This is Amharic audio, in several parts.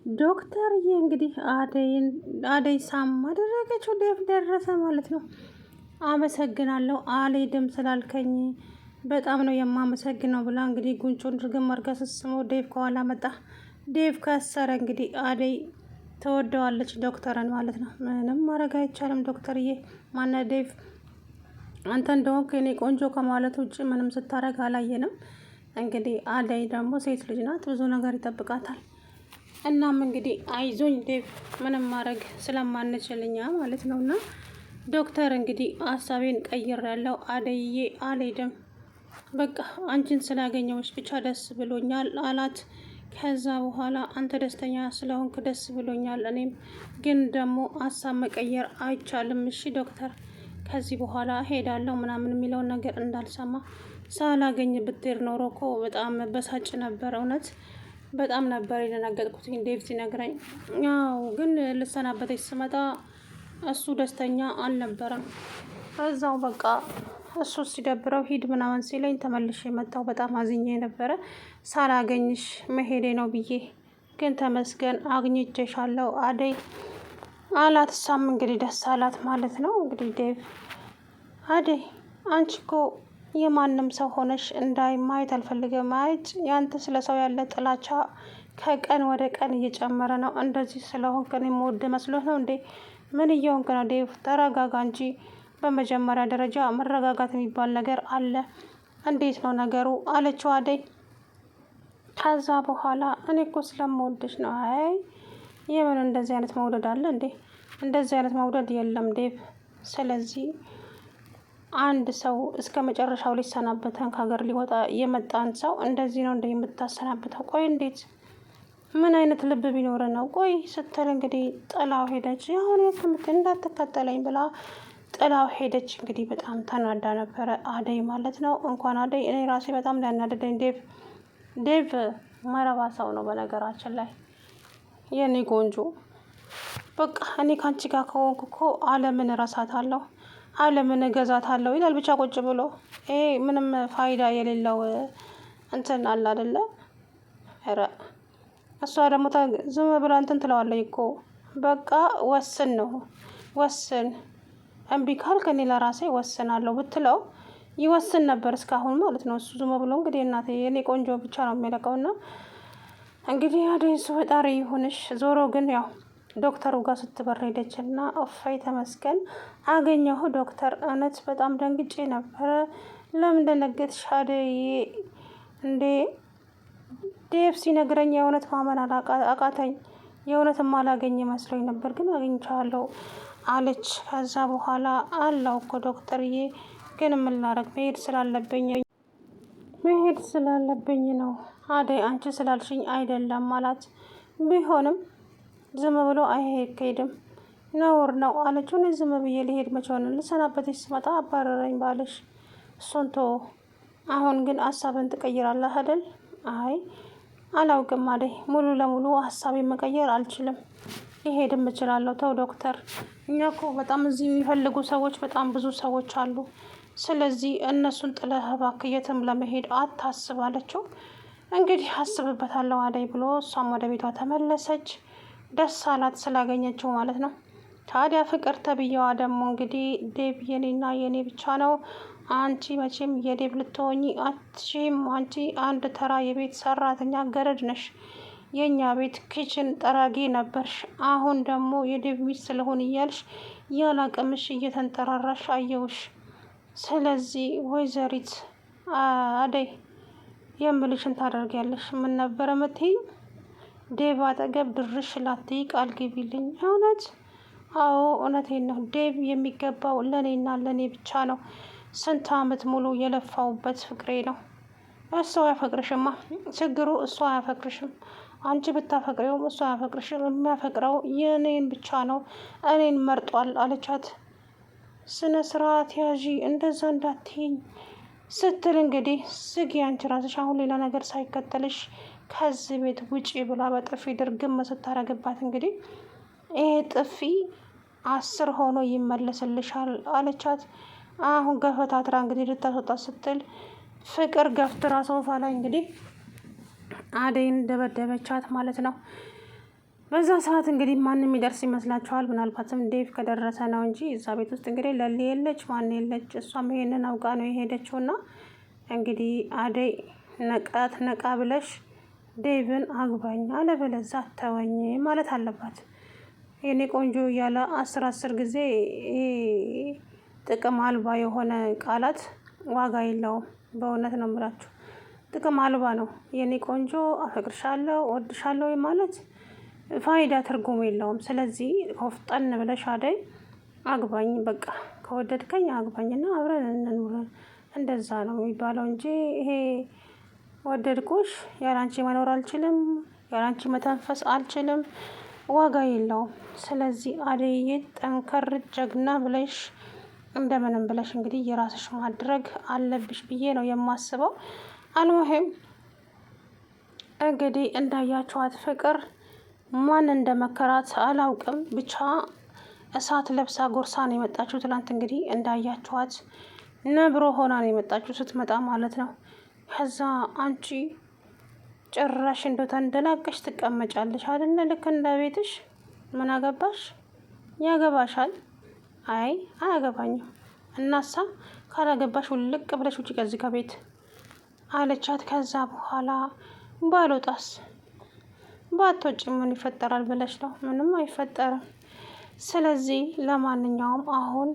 ዶክተርዬ እንግዲህ አደይን አደይ ሳም አደረገችው። ዴቭ ደረሰ ማለት ነው። አመሰግናለሁ አልሄድም ስላልከኝ በጣም ነው የማመሰግነው ብላ እንግዲህ ጉንጩን ድርግም አድርጋ ስትስመው ዴቭ ከኋላ መጣ። ዴቭ ከሰረ እንግዲህ አደይ ተወደዋለች ዶክተርን ማለት ነው። ምንም ማድረግ አይቻልም። ዶክተርዬ ማነ ዴቭ አንተ እንደሆንክ የኔ ቆንጆ ከማለት ውጭ ምንም ስታረግ አላየንም። እንግዲህ አደይ ደግሞ ሴት ልጅ ናት፣ ብዙ ነገር ይጠብቃታል። እናም እንግዲህ አይዞኝ ዴቭ ምንም ማድረግ ስለማንችል እኛ ማለት ነው። እና ዶክተር እንግዲህ ሀሳቤን ቀይሬያለሁ አደይዬ አልሄድም፣ በቃ አንቺን ስላገኘሁሽ ብቻ ደስ ብሎኛል አላት። ከዛ በኋላ አንተ ደስተኛ ስለሆንክ ደስ ብሎኛል፣ እኔም ግን ደግሞ ሀሳብ መቀየር አይቻልም። እሺ ዶክተር ከዚህ በኋላ ሄዳለሁ ምናምን የሚለውን ነገር እንዳልሰማ ሳላገኝ ብትሄድ ኖሮ እኮ በጣም በሳጭ ነበር እውነት በጣም ነበር የደነገጥኩት ዴቭ ሲነግረኝ። ያው ግን ልሰናበተች ስመጣ እሱ ደስተኛ አልነበረም። እዛው በቃ እሱ ሲደብረው ሂድ ምናምን ሲለኝ ተመልሼ መጣሁ። በጣም አዝኜ ነበረ ሳላገኝሽ መሄዴ ነው ብዬ፣ ግን ተመስገን አግኝቼሻለሁ አደይ አላት። እሷም እንግዲህ ደስ አላት ማለት ነው። እንግዲህ ዴቭ አደይ አንቺ እኮ የማንም ሰው ሆነሽ እንዳይ ማየት አልፈልግም። ማየት ያንተ ስለ ሰው ያለ ጥላቻ ከቀን ወደ ቀን እየጨመረ ነው። እንደዚህ ስለሆንክ እኔ የምወድ መስሎህ ነው እንዴ? ምን እየሆንክ ነው ዴቭ? ተረጋጋ እንጂ። በመጀመሪያ ደረጃ መረጋጋት የሚባል ነገር አለ። እንዴት ነው ነገሩ? አለችው አደይ። ከዛ በኋላ እኔ እኮ ስለምወድሽ ነው። አይ የምን እንደዚህ አይነት መውደድ አለ እንዴ? እንደዚህ አይነት መውደድ የለም ዴቭ። ስለዚህ አንድ ሰው እስከ መጨረሻው ሊሰናበተን ከሀገር ሊወጣ የመጣን ሰው እንደዚህ ነው እንደ የምታሰናብተው? ቆይ እንዴት ምን አይነት ልብ ቢኖር ነው? ቆይ ስትል እንግዲህ ጥላው ሄደች። አሁን የት እንዳትከተለኝ ብላ ጥላው ሄደች። እንግዲህ በጣም ተናዳ ነበረ አደይ ማለት ነው። እንኳን አደይ እኔ ራሴ በጣም ሊያናደደኝ ዴቭ ዴቭ መረባ ሰው ነው በነገራችን ላይ የኔ ቆንጆ። በቃ እኔ ከአንቺ ጋር ከሆንኩ እኮ ዓለምን እረሳታለሁ ዓለምን እገዛታለሁ ይላል ብቻ ቁጭ ብሎ። ይሄ ምንም ፋይዳ የሌለው እንትን አለ አይደለ? ኧረ እሷ ደግሞ ዝም ብላ እንትን ትለዋለች እኮ በቃ ወስን ነው ወስን፣ እምቢ ካልክ እኔ ለራሴ ወስናለሁ ብትለው ይወስን ነበር እስካሁን ማለት ነው። እሱ ዝም ብሎ እንግዲህ እናቴ የኔ ቆንጆ ብቻ ነው የሚለቀው። እና እንግዲህ አደይ እሱ ፈጣሪ ይሁንሽ። ዞሮ ግን ያው ዶክተሩ ጋር ስትበር ሄደች እና እፎይ ተመስገን አገኘሁ ዶክተር፣ እውነት በጣም ደንግጬ ነበረ። ለምን ደነገጥሽ አደይ? እንዴ ዴቭ ሲነግረኝ የእውነት ማመን አቃተኝ። የእውነት ማላገኝ መስሎኝ ነበር፣ ግን አግኝቻለሁ አለች። ከዛ በኋላ አላው እኮ ዶክተርዬ፣ ግን ምን ላደርግ መሄድ ስላለብኝ ነው አደይ፣ አንቺ ስላልሽኝ አይደለም አላት። ቢሆንም ዝም ብሎ አይሄድም ነውር ነው አለችው። እኔ ዝም ብዬ ልሄድ መቼ ሆነ? ልሰናበትሽ ስመጣ አባረረኝ ባልሽ። እሱን ተወው። አሁን ግን ሀሳብን ትቀይራለህ አይደል? አይ አላውቅም አደይ፣ ሙሉ ለሙሉ ሀሳቤን መቀየር አልችልም። ሊሄድም እችላለሁ። ተው ዶክተር፣ እኛ እኮ በጣም እዚህ የሚፈልጉ ሰዎች በጣም ብዙ ሰዎች አሉ። ስለዚህ እነሱን ጥለህ እባክህ የትም ለመሄድ አታስብ አለችው። እንግዲህ አስብበታለሁ አደይ ብሎ እሷም ወደ ቤቷ ተመለሰች። ደስ አላት ስላገኘችው ማለት ነው። ታዲያ ፍቅር ተብዬዋ ደግሞ እንግዲህ ዴቭ የኔና የኔ ብቻ ነው፣ አንቺ መቼም የዴቭ ልትሆኚ አትችይም። አንቺ አንድ ተራ የቤት ሰራተኛ ገረድ ነሽ። የእኛ ቤት kitchen ጠራጊ ነበርሽ። አሁን ደግሞ የዴቭ ሚስት ስለሆን እያልሽ ያላቅምሽ እየተንጠራራሽ አየውሽ። ስለዚህ ወይዘሪት አደይ የምልሽን ታደርጊያለሽ። ምን ነበረ ምትይኝ? ዴቭ አጠገብ ድርሽ ላትይ ቃል ግቢልኝ። እውነት? አዎ እውነቴን ነው። ዴቭ የሚገባው ለእኔና ለእኔ ብቻ ነው። ስንት ዓመት ሙሉ የለፋውበት ፍቅሬ ነው። እሱ አያፈቅርሽማ። ችግሩ እሱ አያፈቅርሽም። አንቺ ብታፈቅሪውም እሱ አያፈቅርሽም። የሚያፈቅረው የእኔን ብቻ ነው። እኔን መርጧል አለቻት። ስነ ስርዓት ያዢ፣ እንደዛ እንዳትይኝ ስትል እንግዲህ ዝጊ አንቺ ራስሽ አሁን ሌላ ነገር ሳይከተልሽ ከዚህ ቤት ውጪ ብላ በጥፊ ድርግም ስታረግባት እንግዲህ ይሄ ጥፊ 10 ሆኖ ይመለስልሻል አለቻት። አሁን ገፈታትራ እንግዲህ ልታስወጣ ስትል ፍቅር ገፍትራ ሶፋ ላይ እንግዲህ አደይን ደበደበቻት ማለት ነው። በዛ ሰዓት እንግዲህ ማንም ይደርስ ይመስላችኋል? ምናልባትም ዴቭ ከደረሰ ነው እንጂ እዛ ቤት ውስጥ እንግዲህ ለሊ የለች፣ ማን የለች። እሷም ይሄንን አውቃ ነው የሄደችው። እና እንግዲህ አደይ ነቃት ነቃ ብለሽ ዴቭን አግባኝ አለበለዚያ አተወኝ ማለት አለባት። የኔ ቆንጆ እያለ አስር አስር ጊዜ ጥቅም አልባ የሆነ ቃላት ዋጋ የለውም። በእውነት ነው የምላችሁ ጥቅም አልባ ነው። የኔ ቆንጆ አፈቅርሻለሁ፣ እወድሻለሁ ማለት ፋይዳ ትርጉም የለውም። ስለዚህ ኮፍጠን ብለሽ አደይ አግባኝ፣ በቃ ከወደድከኝ አግባኝና አብረን እንኑር፣ እንደዛ ነው የሚባለው እንጂ ይሄ ወደድኩሽ፣ ያላንቺ መኖር አልችልም፣ ያላንቺ መተንፈስ አልችልም ዋጋ የለውም። ስለዚህ አደይዬ ጠንከር ጀግና ብለሽ እንደምንም ብለሽ እንግዲህ የራስሽ ማድረግ አለብሽ ብዬ ነው የማስበው። አልሙሂም እንግዲህ እንዳያችኋት ፍቅር ማን እንደመከራት አላውቅም፣ ብቻ እሳት ለብሳ ጎርሳ ነው የመጣችው። ትላንት እንግዲህ እንዳያችኋት ነብሮ ሆና ነው የመጣችው ስትመጣ ማለት ነው። ከዛ አንቺ ጭራሽ እንደው ተንደላቀሽ ትቀመጫለሽ አይደለ? ልክ እንደ ቤትሽ። ምን አገባሽ? ያገባሻል። አይ አያገባኝም። እናሳ ካላገባሽ ውልቅ ብለሽ ውጭ ከዚህ ከቤት አለቻት። ከዛ በኋላ ባልወጣስ ባትወጪ ምን ይፈጠራል ብለሽ ነው? ምንም አይፈጠርም። ስለዚህ ለማንኛውም አሁን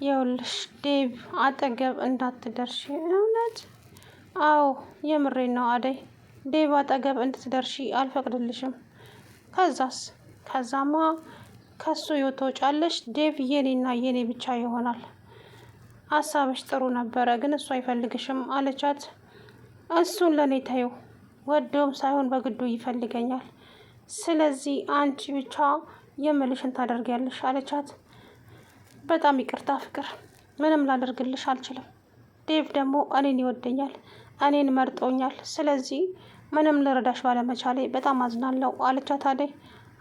የውልሽ ዴቭ አጠገብ እንዳትደርሺ። እውነት? አዎ የምሬን ነው አደይ፣ ዴቭ አጠገብ እንድትደርሺ አልፈቅድልሽም። ከዛስ? ከዛማ ከሱ ህይወት ትወጫለሽ። ዴቭ የኔና የኔ ብቻ ይሆናል። ሀሳብሽ ጥሩ ነበረ፣ ግን እሱ አይፈልግሽም አለቻት። እሱን ለእኔ ተይው፣ ወዶም ሳይሆን በግዱ ይፈልገኛል። ስለዚህ አንቺ ብቻ የምልሽን ታደርጊያለሽ አለቻት። በጣም ይቅርታ ፍቅር፣ ምንም ላደርግልሽ አልችልም። ዴቭ ደግሞ እኔን ይወደኛል፣ እኔን መርጦኛል። ስለዚህ ምንም ልረዳሽ ባለመቻሌ በጣም አዝናለሁ አለቻት አደይ።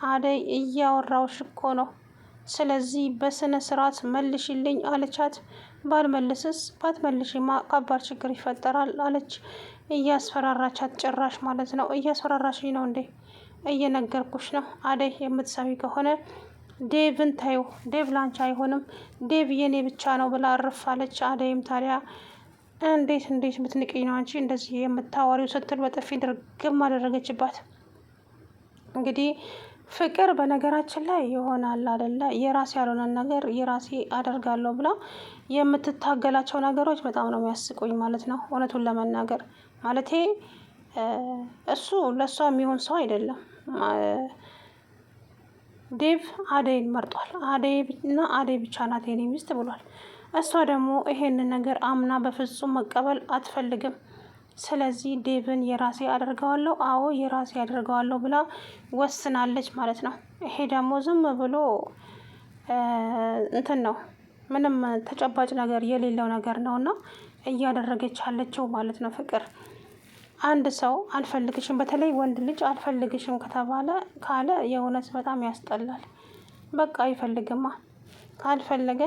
አደይ እያወራውሽ እኮ ነው፣ ስለዚህ በስነ ስርዓት መልሽልኝ አለቻት። ባልመልስስ? ባትመልሽማ ከባድ ችግር ይፈጠራል አለች። እያስፈራራቻት ጭራሽ ማለት ነው። እያስፈራራሽኝ ነው እንዴ? እየነገርኩሽ ነው አደይ፣ የምትሰሚ ከሆነ ዴቭን ታዩ፣ ዴቭ ላንቺ አይሆንም፣ ዴቭ የኔ ብቻ ነው ብላ አርፋለች። አደይም ታዲያ እንዴት እንዴት ብትንቅኝ ነው አንቺ እንደዚህ የምታወሪው ስትል በጥፊ ድርግም አደረገችባት። እንግዲህ ፍቅር በነገራችን ላይ ይሆናል አይደለ? የራሴ ያልሆነን ነገር የራሴ አደርጋለሁ ብላ የምትታገላቸው ነገሮች በጣም ነው የሚያስቁኝ ማለት ነው። እውነቱን ለመናገር ማለቴ እሱ ለእሷ የሚሆን ሰው አይደለም። ዴቭ አደይን መርጧል። አደይ እና አደይ ብቻ ናት የኔ ሚስት ብሏል። እሷ ደግሞ ይሄንን ነገር አምና በፍጹም መቀበል አትፈልግም። ስለዚህ ዴቭን የራሴ አደርገዋለሁ፣ አዎ የራሴ አደርገዋለሁ ብላ ወስናለች ማለት ነው። ይሄ ደግሞ ዝም ብሎ እንትን ነው፣ ምንም ተጨባጭ ነገር የሌለው ነገር ነው እና እያደረገች ያለችው ማለት ነው ፍቅር አንድ ሰው አልፈልግሽም፣ በተለይ ወንድ ልጅ አልፈልግሽም ከተባለ ካለ የእውነት በጣም ያስጠላል። በቃ አይፈልግማ ካልፈለገ።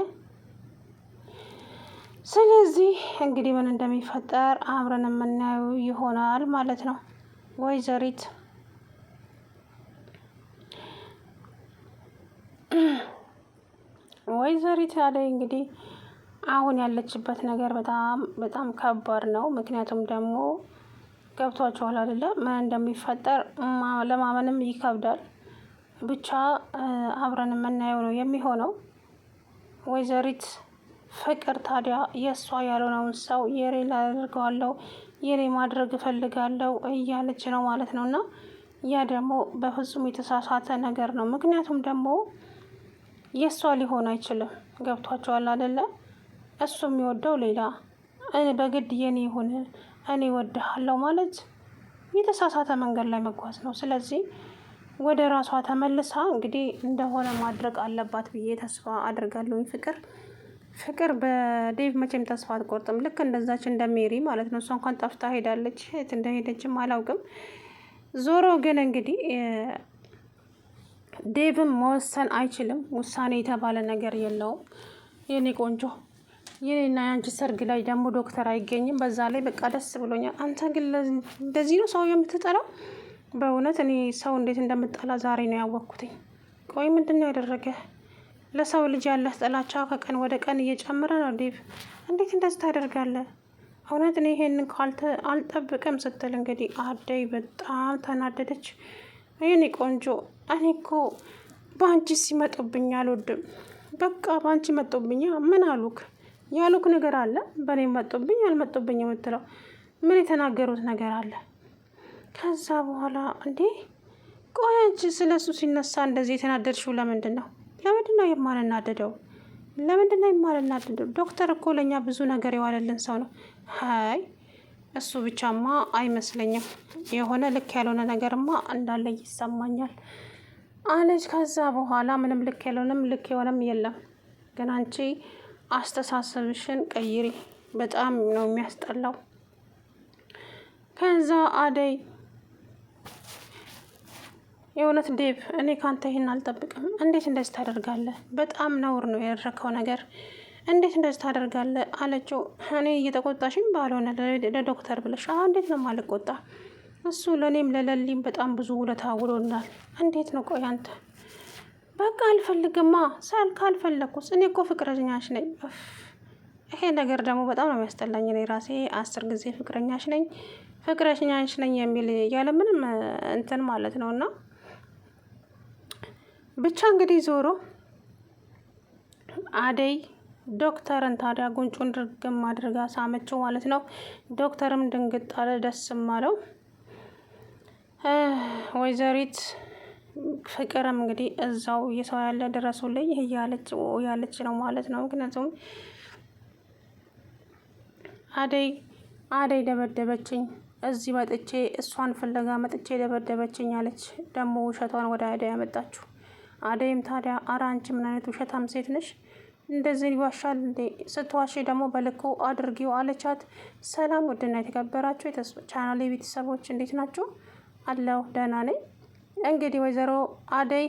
ስለዚህ እንግዲህ ምን እንደሚፈጠር አብረን የምናየው ይሆናል ማለት ነው። ወይዘሪት ወይዘሪት አደይ እንግዲህ አሁን ያለችበት ነገር በጣም በጣም ከባድ ነው። ምክንያቱም ደግሞ ገብቷችኋል አይደለ? ምን እንደሚፈጠር ለማመንም ይከብዳል። ብቻ አብረን የምናየው ነው የሚሆነው። ወይዘሪት ፍቅር ታዲያ የእሷ ያልሆነውን ሰው የኔ ላደርገዋለሁ የኔ ማድረግ እፈልጋለሁ እያለች ነው ማለት ነው። እና ያ ደግሞ በፍጹም የተሳሳተ ነገር ነው። ምክንያቱም ደግሞ የእሷ ሊሆን አይችልም። ገብቷቸዋል አይደለ? እሱ የሚወደው ሌላ፣ በግድ የኔ ይሁን እኔ እወድሃለሁ ማለት የተሳሳተ መንገድ ላይ መጓዝ ነው። ስለዚህ ወደ ራሷ ተመልሳ እንግዲህ እንደሆነ ማድረግ አለባት ብዬ ተስፋ አድርጋለሁኝ። ፍቅር ፍቅር በዴቭ መቼም ተስፋ አትቆርጥም። ልክ እንደዛች እንደ ሜሪ ማለት ነው። እሷ እንኳን ጠፍታ ሄዳለች፣ የት እንደሄደችም አላውቅም። ዞሮ ግን እንግዲህ ዴቭም መወሰን አይችልም። ውሳኔ የተባለ ነገር የለውም የኔ ቆንጆ የኔና የአንቺ ሰርግ ላይ ደግሞ ዶክተር አይገኝም። በዛ ላይ በቃ ደስ ብሎኛል። አንተ ግን እንደዚህ ነው ሰው የምትጠላው? በእውነት እኔ ሰው እንዴት እንደምጠላ ዛሬ ነው ያወቅኩትኝ። ቆይ ምንድን ነው ያደረገህ? ለሰው ልጅ ያለህ ጥላቻ ከቀን ወደ ቀን እየጨመረ ነው ዴቭ። እንዴት እንደዚህ ታደርጋለህ? እውነት እኔ ይሄንን አልጠብቅም ስትል እንግዲህ አደይ በጣም ተናደደች። የኔ ቆንጆ እኔ እኮ በአንቺ ሲመጡብኝ አልወድም። በቃ በአንቺ መጡብኛ። ምን አሉክ? ያሉክ ነገር አለ? በእኔ መጡብኝ አልመጡብኝ የምትለው ምን የተናገሩት ነገር አለ? ከዛ በኋላ እንዴ ቆይ አንቺ ስለ እሱ ሲነሳ እንደዚህ የተናደድሽው ለምንድን ነው? ለምንድን ነው የማልናደደው? ለምንድን ነው የማልናደደው? ዶክተር እኮ ለእኛ ብዙ ነገር የዋለልን ሰው ነው። ሀይ እሱ ብቻማ አይመስለኝም። የሆነ ልክ ያልሆነ ነገርማ እንዳለ ይሰማኛል አለች። ከዛ በኋላ ምንም ልክ ያልሆነም ልክ የሆነም የለም፣ ግን አንቺ አስተሳሰብሽን ቀይሪ፣ በጣም ነው የሚያስጠላው። ከዛ አደይ የእውነት ዴቭ እኔ ካንተ ይህን አልጠብቅም። እንዴት እንደዚህ ታደርጋለህ? በጣም ነውር ነው ያደረከው ነገር። እንዴት እንደዚህ ታደርጋለህ አለችው። እኔ እየተቆጣሽኝ ባልሆነ ለዶክተር ብለሽ እንዴት ነው የማልቆጣ? እሱ ለእኔም ለለሊም በጣም ብዙ ውለታ ውሎናል። እንዴት ነው ቆይ አንተ በቃ አልፈልግማ ሳል ካልፈለግኩስ እኔ እኮ ፍቅረኛሽ ነኝ። ይሄ ነገር ደግሞ በጣም ነው የሚያስጠላኝ። እኔ ራሴ 10 ጊዜ ፍቅረኛሽ ነኝ ፍቅረኛሽ ነኝ የሚል ያለ ምንም እንትን ማለት ነው እና ብቻ እንግዲህ ዞሮ አደይ ዶክተርን ታዲያ ጉንጩን ድርግም አድርጋ ሳመችው ማለት ነው። ዶክተርም ድንግጥ አለ፣ ደስም አለው። ወይዘሪት ፍቅርም እንግዲህ እዛው እየሰው ያለ ድረሱልኝ እያለች ያለች ነው ማለት ነው። ምክንያቱም አደይ አደይ ደበደበችኝ፣ እዚህ መጥቼ እሷን ፍለጋ መጥቼ ደበደበችኝ አለች። ደግሞ ውሸቷን ወደ አደይ ያመጣችሁ። አደይም ታዲያ አረ አንቺ ምን አይነት ውሸታም ሴት ነሽ? እንደዚህ ይዋሻል እንዴ? ስትዋሺ ደግሞ በልኩ አድርጊው አለቻት። ሰላም ውድና የተከበራችሁ ቻናሌ ቤተሰቦች እንዴት ናችሁ? አለው ደህና ነኝ። እንግዲህ ወይዘሮ አደይ